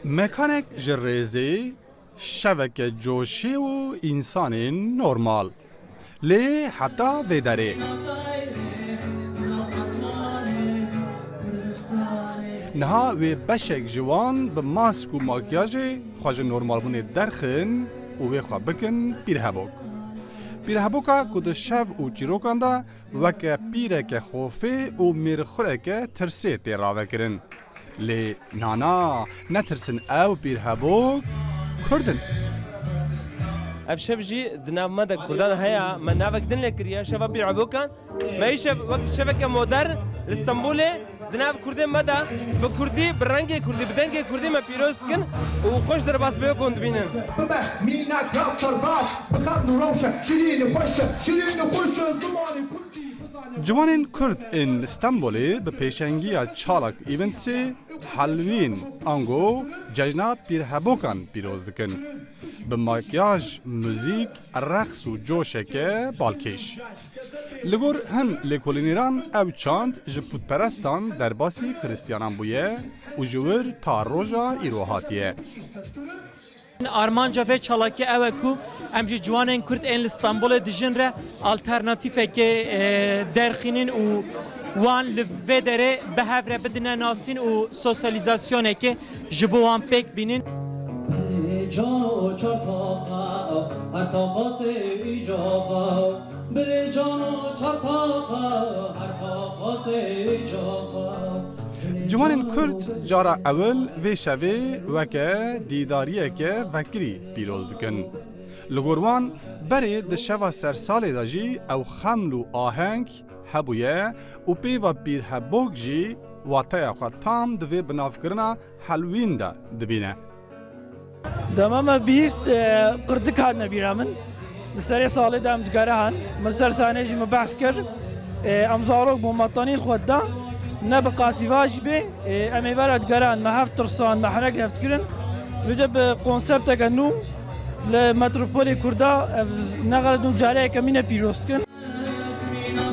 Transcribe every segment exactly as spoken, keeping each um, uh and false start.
Mekanek ji rêzê, şeveke coşê û însanên normal. Lê heta vê derê. Niha wê beşek ji wan bi mask û makyajê xwe ji normalbûnê derxin û wê xwe bikin pîrhebok. Pîrheboka ku di şev û çîrokan de weke pîreke xofê û mêrxureke tirsê tê ravekirin. Lê na na, netirsin, ew pîrhebok Kurd in. Ev şev jî di nav me de Kurdan heye, me navek din lê kiriye, şeva pîrhebokan. Me îşev wek şeveke modern li Stenbolê di nav Kurdên me de bi Kurdî, bi rengê Kurdî, bi dengê Kurdî me pîroz dikin û xweş derbasbêyokon dibînin. Bibe mînak ya serdaş, bi xemn û rewşe, şirîn û xweş e, şirîn û xweş e, zimanê Kurdî bizane. Ciwanên Kurd ên li Stenbolê bi pêşengiya Çalak Eventsê Halloween ango cejna pîrhebokan pîroz dikin. Bi makyaj, muzîk, reqs û coşeke balkêş. Li gor hin lêkolînêran ew çand ji pûtperestan derbasî Xiristiyanan bûye û ji wir ta roja îro hatiye. Armanca vê çalakî ew e ku em ji ciwanên Kurd ên li Stenbolê dijîn re alternatîfekê, e, derxînin û wan li vê derê bi hev re bidine nasîn û sosyalîzasyonekê ji bo wan pêk bînin. Bilê cano çar taxa, her taxa sê îcaxa. Bilê cano çar taxa, her taxa sê îcaxa. Ciwanên Kurd cara ewil vê şevê weke dîdariyeke vekirî pîroz dikin. Li gor wan berê di şeva sersalê de jî ew xeml û aheng hebûye û pêva pîrhebok jî wateya xwe tam di vê binavkirina Halloween de dibîne. Dema me bihîst, e, qirdik hatine bîra min. Li serê salê de em digere han. Min ser sahnê jî min behs kir. E, em zarok bûn, me tanîn xwe da. Ne bi qasî va jî bê, e, em ê vera digere han. Me heft tirsan, me herek heft kirin. Nûce bi konsepteke nû li metropolê Kurda, ev ne xelet nû careyeke mîne pîroz dikin.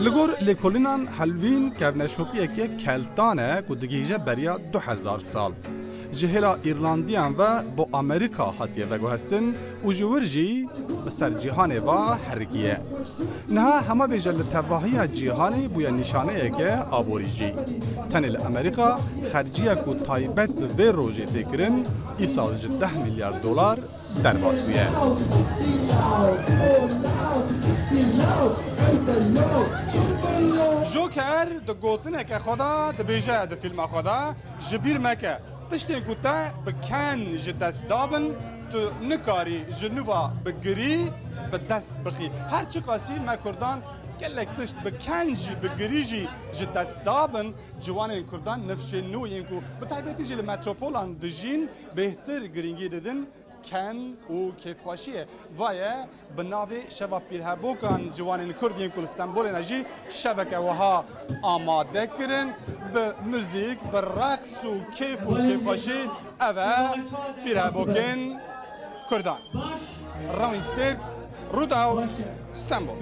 Li gor lêkolînan Halloween kevneşopiyeke keltan e ku digihîje beriya du hezar sal. Ji hêla Îrlandiyan ve bo Amerîka hatiye veguhestin û ji wir jî bi ser cîhanê ve herikiye. Niha hema bêje li tevahiya cîhanê bûye nîşaneyeke aborî jî. Tenê li Amerîka xerciya ku taybet bi vê rojê tê kirin, îsal ji deh milyar dolar derbas bûye. Joker di gotineke xwe de dibêje di fîlma xwe de, ji bîr meke, tiştên ku te bi ken ji dest dabin, tu nikarî ji nû ve bi girî bi dest bixî. Her çiqasî me Kurdan gelek tişt bi ken jî bi girî jî ji dest dabin, ciwanên Kurdan nifşên nû yên ku bi taybetî jî li metropolan dijîn, bêhtir girîngî didin ken û kêfxweşiyê. Va ye bi navê Şeva Pîrhebokan ciwanên Kurd yên ku li Stenbolê ne jî şeveke wiha amade kirin. Bi muzîk, bi reqs û kêf û kêfxweşî ev e pîrhebokên Kurdan. Rawîn Stêrk, Rûdaw, Stenbol.